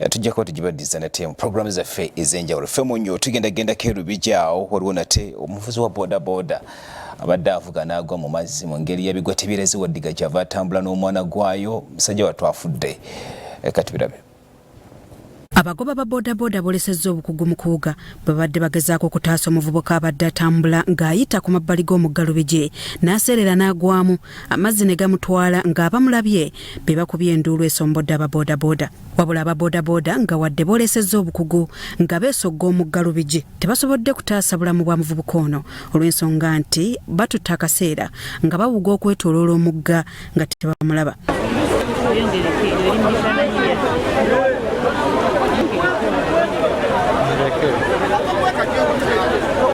Tujja kuba tugibaddiza nate mu programu zaffe ez'enjawulo. Ffe munyo tugenda gendako erubijaawo, waliwo nate omuvuzi wa boda boda abadde avuga n'agwa mu mazzi mu ngeri yabigwa tebirezi waddiga, kyava atambula n'omwana gwayo. Musajja wattu afudde. Kati birabe. Abagoba ba bodaboda boolesezza obukugu mu kuwuga bwe babadde bagezaako okutaasa omuvubuka abadde atambula ng'ayita ku mabbali g'omugga Lubigi n'aseerera n'agwamu amazzi ne gamutwala, ng'abamulabye be bakubye enduulu esombodde aba bodaboda. Wabula aba bodaboda nga wadde boolesezza obukugu nga beesogga omugga Lubigi, tebasobodde kutaasa bulamu bwa muvubuka ono olw'ensonga nti batutte akaseera nga bawuga okwetooloola omugga nga tebamulaba.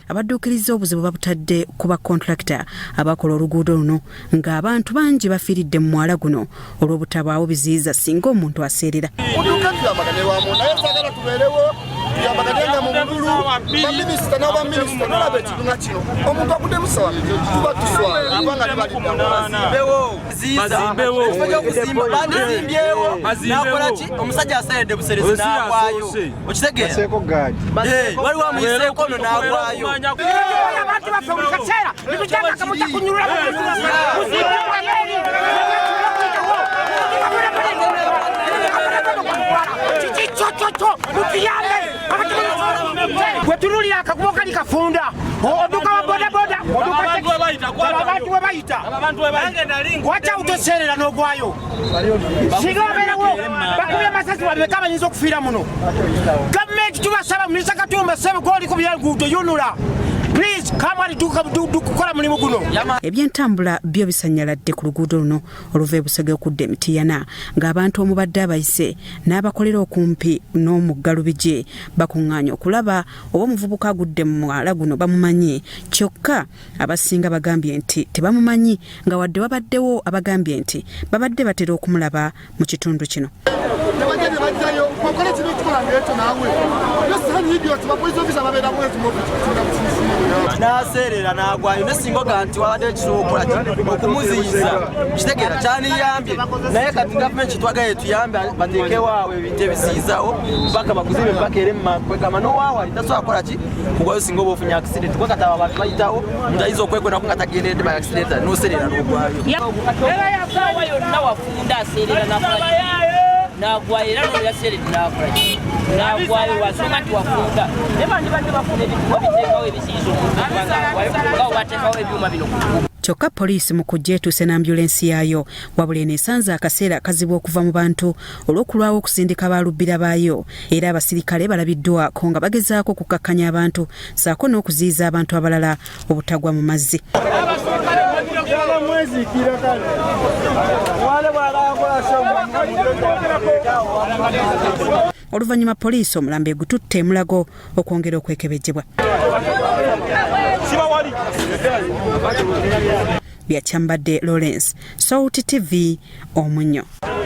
Abadduukiriza obuzibu babutadde ku bakontulakita abakola oluguudo luno, ng'abantu bangi bafiiridde mu mwala guno olw'obutabaawo biziyiza singa omuntu aseerera. Mutuuke tuyambagane wamu, naye saagala tubeerewo tuyambagane nga mu bululu baminisita n'abaminisita. Nolaba ekintu nga kino, omuntu aguddemu sawa, tuba tuswala kubanga Bandizimbyewo nakolaki? Omusajja aseeredde buserezi n'agwayo, okitegeera? Waliwo amuyiseeko no n'agwayo. Abantu baffe buli kaseera nitujanga mujja kunyulula. Kiki kyokyo? Mutuyambe. Bwetunulira akakubo kali kafunda, oduka wa bodaboda, abantu we bayita watya utoseerera n'ogwayo. Singa wabeerawo bakubye amasasi, babeka abayinza okufiira muno. Gavumenti tubasaba, Minisita Katumba sebe gwoli ku byenguudo, yunula please kamwali kukola mulimu guno. Ebyentambula byo bisanyaladde ku luguudo luno oluva e Busege okudda Emitiyana, ng'abantu omubadde abayise n'abakolera okumpi n'omugga Lubigi bakuŋŋaanya okulaba oba omuvubuka agudde mu mwala guno bamumanyi. Kyokka abasinga bagambye nti tebamumanyi, nga wadde wabaddewo abagambye nti babadde batera okumulaba mu kitundu kino. Nebajja ne bajjayo okole kino ekikola ngaekyo naawe idiot, bapolice officer babeera bwezi. N'aseerera n'agwayo, ne singa oga nti wabadde ekisobola okukola okumuziyiza, kitegeera kyaniyambye. Naye kati gavumenti kitwagaye tuyambe, bateekewo awo ebintu ebisiyizawo paka bakuzimbe paka ere kwegamba nowaawali tasobola kukola ki kugwayo. Singa oba ofunye accident, kuba kati abo abantu bayitawo, omuntu ayinza okwegonako nga tagenderedde by accident noseerera n'ogwayo. Saawa yonna wafunda aseerera nagwayo, era nono yaseeredde nakola ki nagwayo lwansonga nti wafunda. Naye bandibadde bafuna ebintu babiteekawo ebisiyiza omuntu okubanga agwayo, nga webateekawo ebyuma bino ku kkubo. Kyokka poliisi mu kujja etuuse n'ambulensi yaayo, wabula eno esanze akaseera kazibu okuva mu bantu olw'okulwawo okusindika balubbira baayo. Era abasirikale balabiddwako nga bagezaako okukakkanya abantu ssaako n'okuziyiza abantu abalala obutagwa mu mazzi. Oluvannyuma poliisi omulambo egututte emulago okwongera okwekebejjebwa. Byakyambadde Lawrence, Salt TV, Omunyo.